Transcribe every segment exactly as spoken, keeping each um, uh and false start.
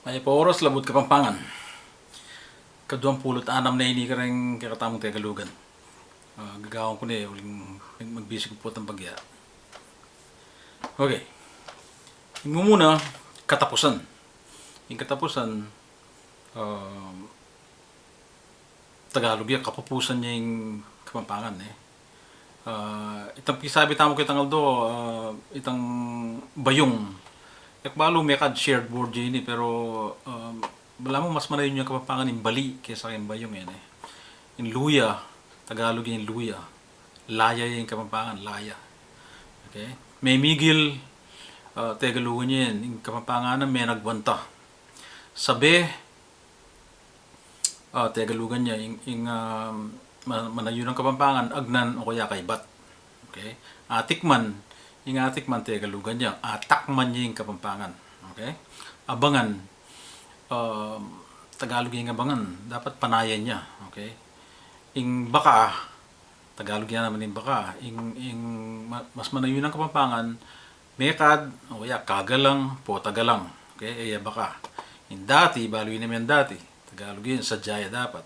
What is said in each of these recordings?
Mayap a oras, Labuad Kapampangan. Kaduang pulu't anam na ini kareng kekatamung Tegalugan. Ah, gagawan ku ne, uling mag-, magbisi ku potang bagya. Okay. Ing mumuna, katapusan. Ing katapusan, ah, Tagalog ya, kapupusan ya ing Kapampangan, e. Ah, itang pisabi tamu ketang aldo, ah, itang bayung. E ku balu mekad shared word ya ini, pero, ah, balamu mas manayun ya ing Kapampangan ing bali kesa ing bayung, e, ne. Ing luya, Tagalog ya ing luya. Laya ya ing Kapampangan, laya. Okay? Memigil, ah, Tegalugan ya yan. Ing Kapampangan na menagwanta. Sabe, ah, Tegalugan ya, ing, ing, ah, ma-, manayun a Kapampangan, agnan o kaya kaybat. Okay? Atikman, ing atikman Tegalugan ya, atakman ya ing Kapampangan. Okay? Abangan, ah, Tagalog ya ing abangan, dapat panayan ya. Okay? Ing baka, Tagalog ya naman ing baka. Ing, ing ma-, mas manayun a Kapampangan, mekad, o kaya kagalang, potagalang. Okay, e ya baka. Ing dati, balu yu naman dati. Tagalog ya, sadya ya dapat.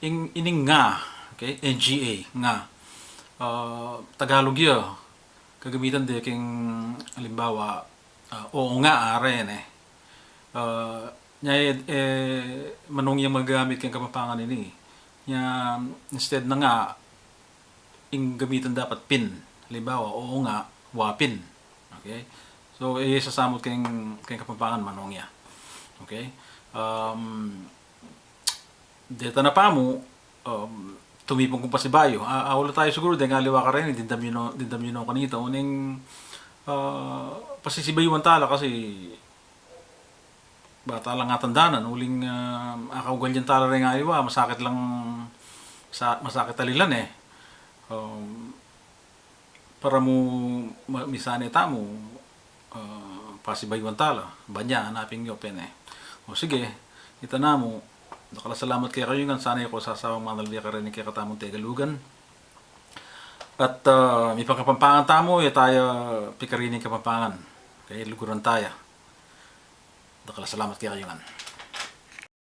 Ing, ining nga, okay, N G A, nga. Ah, Tagalog ya, gagamitan de king, alimbawa, ah, oo nga, ara yan, e. Ah, nya, e, e, manung yang magamit keng Kapampangan ini. Nya, instead na nga, ing gamitan dapat pin. Halimbawa, oo nga, wa pin. Okay? So, e ya sasamut keng, keng Kapampangan, manung ya. Okay? Um, deta na pamu, um, tumipung kung pasibayu. A-, aula tayu siguru deng aliwa kareni, dimdam yu no, dimdam yu no kanita. Uling, ah, pasisibayuan tala kasi ba tala atandanan, uling, ah, akaugalian tala reng aliwa, masakit lang, sa-, masakit alilan, e. Um, para mu ma-, misan e tamu, ah, pasibayuan tala, banya, anapin yu, pene. O sige, ita namu, dakal a salamat kekayu ngan, sana e ko sasawang manalbe kareni kekatamung Tegalugan. At, ah, mipangkapampangan tamu, e taya pikarini ing Kapampangan. Okay, luguran taya. Dakal a salamat kekayu ngan.